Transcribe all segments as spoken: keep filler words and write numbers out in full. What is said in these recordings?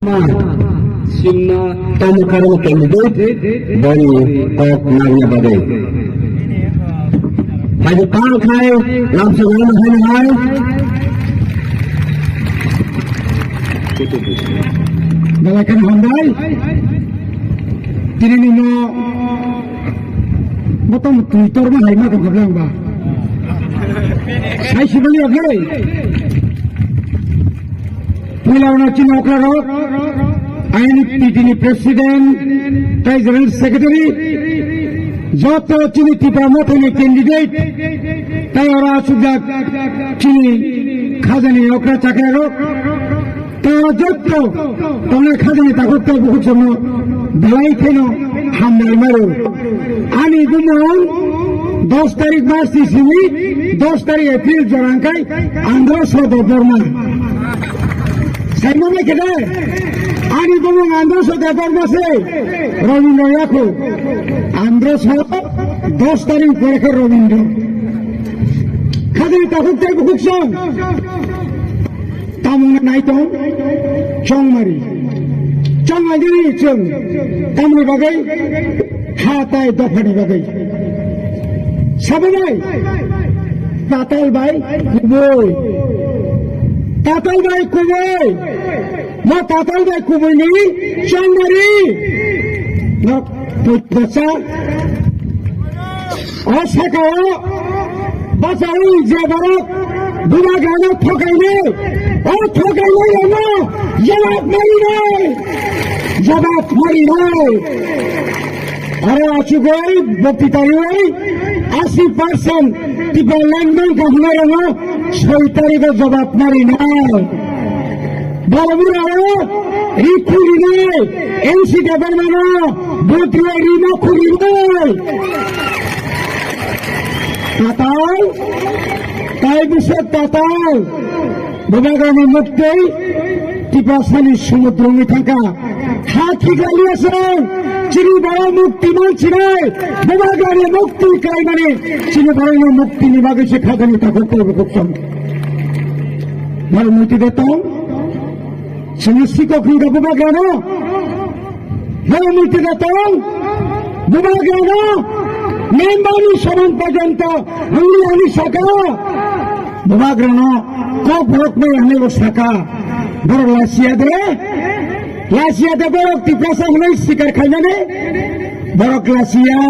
Simna tamo karang candidate boni kok nangya bagwi. Hai tang khai lamsa nang hai hai. Belai kheno hambai. Tini nino motom Twitter ma hai ma tong kha bwlai ba. Sai sibali akhai. Puila uno chini okrarok, I N P T ni president, tei general secretary, joto chini Tipra Mothani candidate, tei oro asukjak chini khajani okra chakrarok, tei oro joto tongnai khajani takhuk tei bukhuk songno belai kheno hambai maro. Ani bumung dos tarik mas ni simi dos tarik April jorang kai Andhra Sodha Dharma. Saimano khe de, ani bumung Andhra Sodha Dharma se Rabindra Yakho. Andhra Sodha dos tarik pore khe Rabindra. Khajani takhuk tei bukhuk song. Tamungna naitong chongmari. Chongmari chwng tamni bagwi ha tai dophani bagwi. Sababai tatal bai kubui. Tatal bai kubui. Mo tatal bai kubui ni chongmari. Nok puja. O sakao bachai je borok bubagrano thokainai, o thokainai rokno jawab marinai, jawab marinai. Aro achugwi bokti tariwi asi percent Tipraland nang kahwnai rokno soi tarigo jawab marinai. Borok rao ri khurinai, N C Debbarmano botrio rima khurinai. Tatal, tai bisa tatal. Bubagrani mukti, Tiprasani sumudroni thangka. Ha thikaliya song, chini borok mukti manchinai. Bubagrani mukti kaimani, chini borokni muktini bagwi se khajani takhuk tei bukhuk song. Borok muitu de tong. Chini sikok hingka bubagrano. Borok muitu de tong. Bubagrano. Member ni soman porjonto. Angni ani saka. Bubagrano. Kok borok mai ani saka. Borok lasiya de. Lasiya de borok Tiprasa hwnwi sikar khainani. Borok lasiya.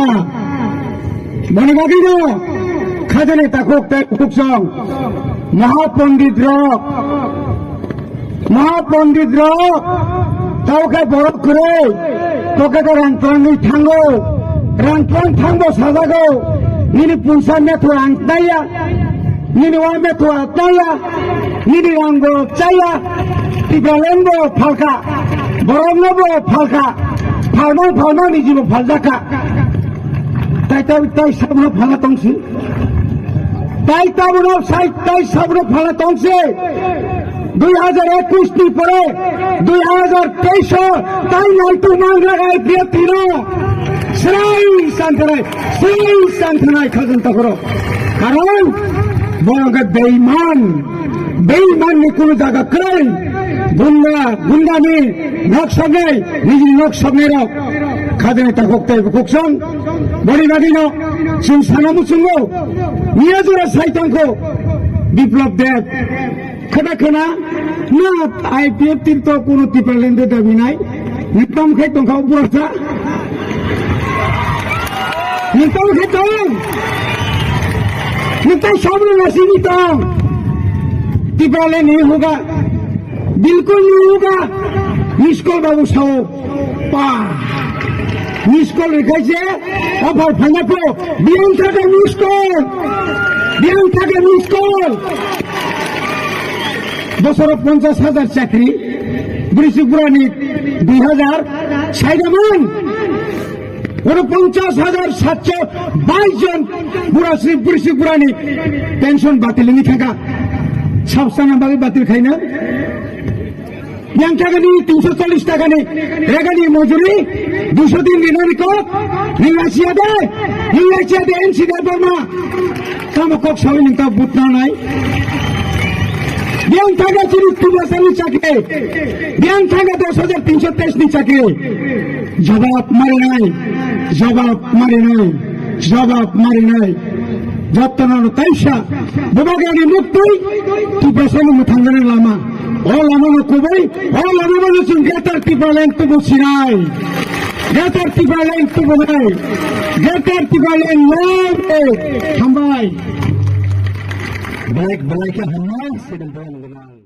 Boni bagwino khajani takhuk tei bukhuk song. Mahapondit rok. Mahapondit rok. Tao khe borok kwrwi. Pocket o rang twlangwi thango. Rang twlang thangbo sajago. Nini punsa metho ang tnaiya. Nini wa metho atnaiya. Nini rang bo chaya. Tipraland bo phalka. Borok no bo phalka. Phalmang phalmang ni jibo phaljakha. Tai tai tai sabno phala tongsi. Tai tabno sai tai sabno phala tongsi. Dui hajar ekwis ni pore dui hajar teis o tai naitu mangra gai pia tino. Srai santrai, srai santrai khajun takoro. Karon borok beiman, beiman ni kunu jaga kwrwi. Gunda, gunda ni nok sabnai, nijini nok sabnai rok. Khajani takhuk tei bukhuk song. Boni bagwino chwng sana muchungo. Miya jora sai tongkho. Biplop Deb. Khana khana, na I P F T to kuno Tipraland dabi nai. Nitong khai tong khao burasa. Nitong khai tong. Nitong sabno nasini tong. Tipraland ni hoga. Bilkul ni hoga. Miskol babu sao. Pa. Miskol rikhaise. Offer phaina po. Biyang thaka miskol. Biyang thaka miskol. Bosoro ponchas hajar chakri, bwrwi chwk burani dui hajar, saida man. Oro ponchas hajar satso bais jon bura sri, bwrwi chwk burani pension batil wngwi thangkha. Sabsana bagwi batil khaina. Yang thagani tinso chollis takani regani mojuri, duiso din rinani kok, ninglaisiya de, ninglaisiya de N C Debbarma. Tamo kok sawi nung ta butna nai. Biyang thaga chini Tiprasani chakri. Biyang thaga dos hajar tinso teis ni chakri. Jawab marinai. Jawab marinai. Jawab marinai. Jottono taisa. Bubagrani muktwi. Tiprasani mwthangnani lama. O lama no kubui. O lama no chwng Greater Tipraland tubu sinai. Greater Tipraland tubu nai. Greater Tipraland long live. Hambai. Black, black, hambai. Sidang